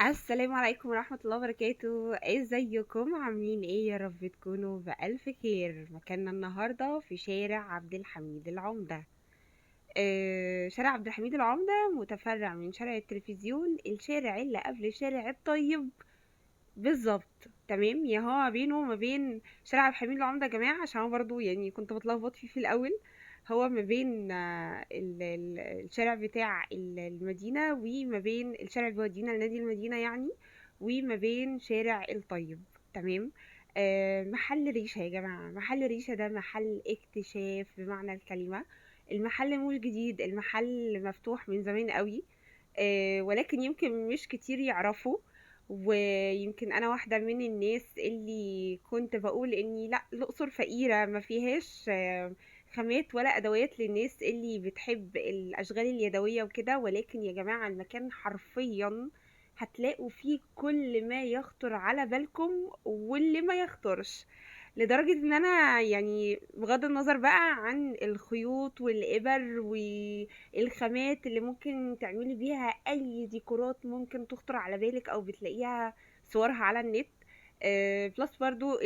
السلام عليكم ورحمة الله وبركاته. ازيكم عاملين ايه؟ يا رب تكونوا بألف خير. مكاننا النهاردة في شارع عبد الحميد العمدة. شارع عبد الحميد العمدة متفرع من شارع التلفزيون، الشارع اللي قبل شارع الطيب بالظبط، تمام؟ يا هو بينه وما بين شارع عبد الحميد العمدة يا جماعة، عشان أنا برضو كنت بتلخبط فيه في الأول. هو ما بين الشارع بتاع المدينة، وما بين الشارع اللي بيودينا لنادي المدينة يعني، وما بين شارع الطيب، تمام؟ محل ريشة يا جماعة. محل ريشة ده محل اكتشاف بمعنى الكلمة. المحل مش جديد، المحل مفتوح من زمان قوي، ولكن يمكن مش كتير يعرفه. ويمكن انا واحدة من الناس اللي كنت بقول اني لا، الاقصر فقيرة ما فيهاش خامات ولا ادوات للناس اللي بتحب الاشغال اليدوية وكده، ولكن يا جماعة المكان حرفيا هتلاقوا فيه كل ما يخطر على بالكم واللي ما يخطرش، لدرجة ان انا بغض النظر بقى عن الخيوط والابر والخامات اللي ممكن تعملي بيها اي ديكورات ممكن تخطر على بالك او بتلاقيها صورها على النت، plus برضو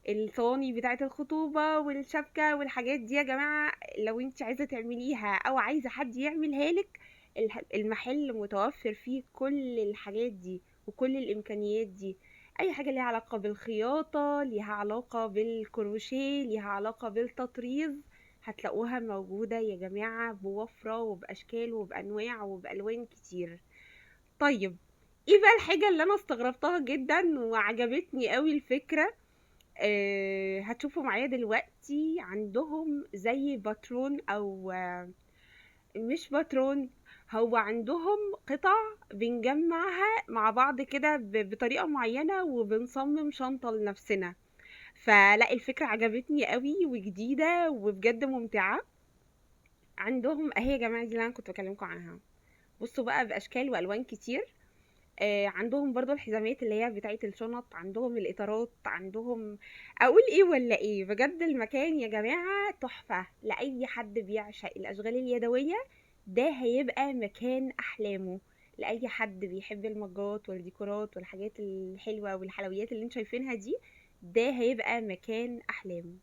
الصواني بتاعة الخطوبة والشبكة والحاجات دي يا جماعة، لو انت عايزة تعمليها او عايزة حد يعملها لك، المحل متوفر فيه كل الحاجات دي وكل الامكانيات دي. اي حاجة ليها علاقة بالخياطة، ليها علاقة بالكروشيه، ليها علاقة بالتطريز، هتلاقوها موجودة يا جماعة بوفرة وبأشكال وبأنواع وبألوان كتير. ايه بقى الحاجة اللي انا استغربتها جدا وعجبتني قوي الفكرة؟ هتشوفوا معايا دلوقتي. عندهم زي باترون او، مش باترون، هو عندهم قطع بنجمعها مع بعض كده بطريقة معينة وبنصمم شنطة لنفسنا. فلا، الفكرة عجبتني قوي وجديدة وبجد ممتعة. عندهم اهي يا جماعة دي اللي انا كنت بكلمكم عنها، بصوا بقى بأشكال وألوان كتير. عندهم برضو الحزامات اللي هي بتاعت الشنط، عندهم الإطارات، عندهم أقول إيه ولا إيه. بجد المكان يا جماعة تحفة لأي حد بيعشق الأشغال اليدوية، ده هيبقى مكان أحلامه. لأي حد بيحب المجات والديكورات والحاجات الحلوة والحلويات اللي انتوا شايفينها دي، ده هيبقى مكان أحلامه.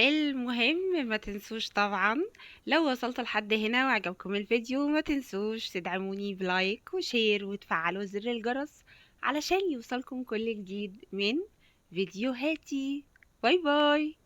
المهم ما تنسوش طبعا لو وصلت لحد هنا وعجبكم الفيديو ما تنسوش تدعموني ب like و share وتفعلوا زر الجرس علشان يوصلكم كل جديد من فيديوهاتي. bye bye.